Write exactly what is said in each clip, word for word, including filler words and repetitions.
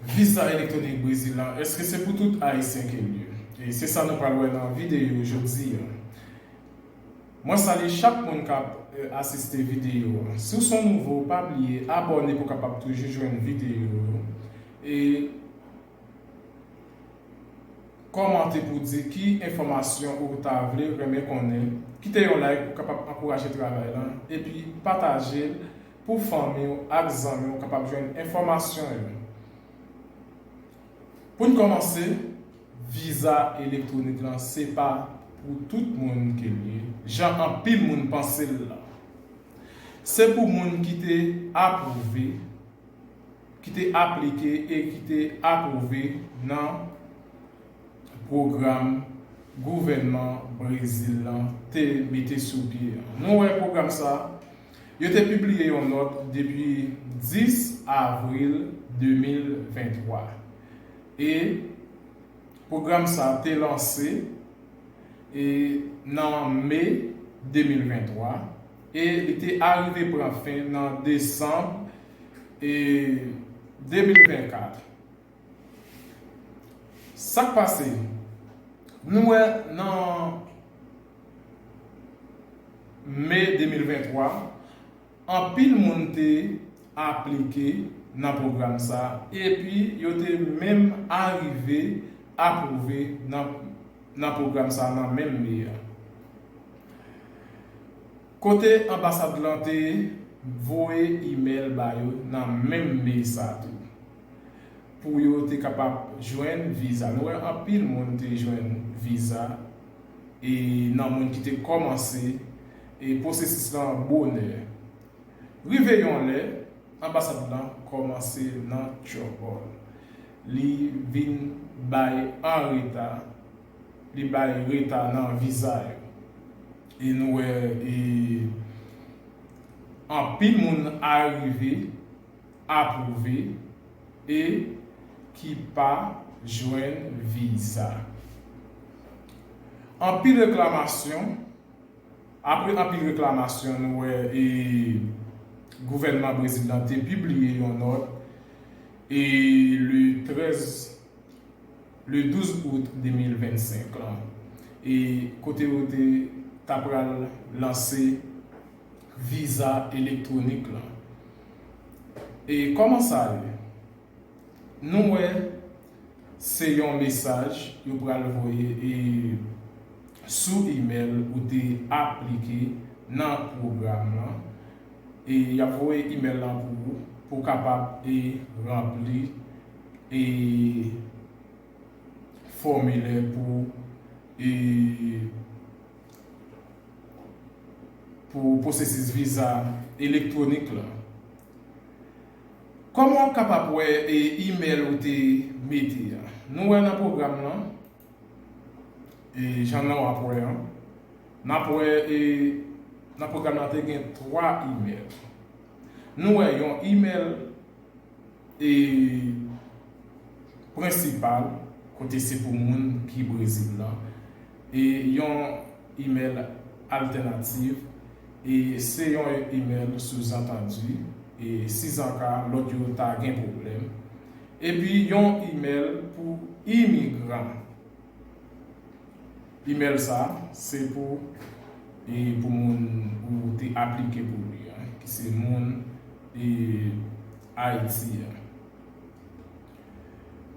Viza elektwonik Brezil la, èske se pou tout Ayisyen ke l ye? E se sa nou pral wè nan videyo jodi a. Mwen salye chak moun k ap, eh, asiste videyo a. Si w se yon nouvo, pa bliye abòne pou w kapab toujou jwenn videyo yo. E kòmante pou di ki enfòmasyon ou ta vle renmen konnen. Kite yon like pou w kapab ankouraje travay la. Epi pataje l pou fanmi w ak zanmi w kapab jwenn enfòmasyon yo. Pou n kòmanse, viza elektwonik lan se pa pou tout moun ke l ye, jan anpil moun panse l lan. Se pou moun ki te apwouve, ki te aplike e ki te apwouve nan pwogram gouvènman Brezil lan te mete sou pye an. Nou wè pwogram sa, yo te pibliye yon nòt depi dis avril de mil venntwa. E pwogram sa te lanse, e, nan me de mil venntwa, e li te arive pran fen nan desanm, e, de mil vennkat. Sa k pase? Nou wè nan me de mil venntwa, anpil moun te aplike nan pwogram sa, epi yo te menm arive apwouve nan, nan pwogram sa nan menm me a. Kote anbasad lan te voye imèl ba yo nan menm me sa tou, pou yo te kapab jwenn viza. Nou wè anpil moun te jwenn viza, e nan moun ki te kòmanse, e pwosesis lan bonè. Rive yon lè, anbasad lan kòmanse nan tchòbòl. Li vin bay an reta, li bay reta nan viza yo. E nou wè, e, anpil moun arive apwouve e ki pa jwenn viza. Anpil reklamasyon, apre anpil reklamasyon, nou wè, e, gouvènman Brezil lan te pibliye yon nòt, e, le trèz, le douz out de mil vennsenk lan, e kote yo te ta pral lanse viza elektwonik lan. E kòman sa ye? Nou wè, se yon mesaj yo pral voye, e, sou imèl ou te aplike nan pwogram lan. E y ap voye imèl lan pou ou, pou w kapab, e, ranpli, e, fòmilè pou, e, pou pwosesis viza elektwonik lan. Kòman w ap kapab wè, e, imèl ou te mete a? Nou wè nan pwogram lan, e, jan nan w ap wè an, n ap wè, e, nan pwogram lan te gen twa imèl. Nou wè yon imèl, e, prensipal, kote se pou moun ki Brezil lan, e yon imèl altènatif, e se yon imèl souzantandi, e sizanka lòt yo ta gen pwoblèm, epi yon imèl pou imigran. Imèl sa, se pou, e, pou moun ou te aplike pou li an, ki se moun, e, Ayiti an.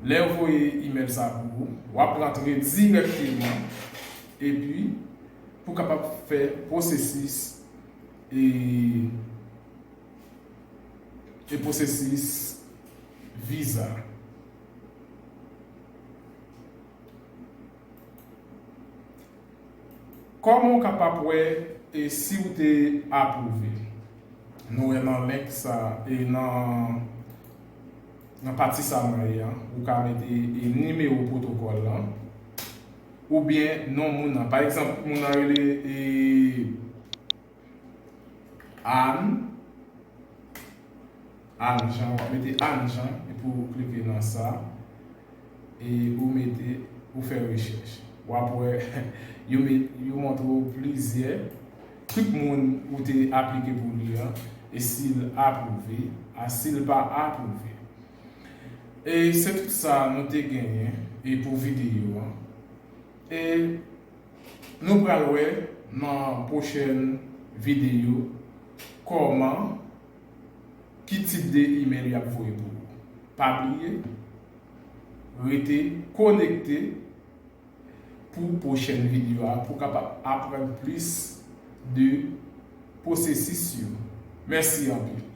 Lè yo voye imèl sa pou ou, w ap rantre dirèkteman, epi pou kapab fè pwosesis, e, e pwosesis viza. Kòman w kapab wè, e, si w te apwouve? Nou wè nan link sa, e nan, nan pati sa mwen ye an, ou ka mete, e, nimewo pwotokòl lan, oubyen non moun nan. Pa egzanp, moun nan rele, e, Ann, Ann Jan, w ap mete Ann Jan, epi w klike nan sa, e ou mete, ou fè rechèch. W ap wè, yo met, yo montre w plizyè, tout moun ou te aplike pou li an, e si l apwouve, a si l pa apwouve. E se tout sa nou te genyen e pou videyo an. E nou pral wè nan pwochèn videyo kòman, ki tip de email y ap voye pou ou. Pa bliye, rete konekte pou pwochèn videyo a pou w kapab aprann plis de pwosesis yo. Mèsi anpil.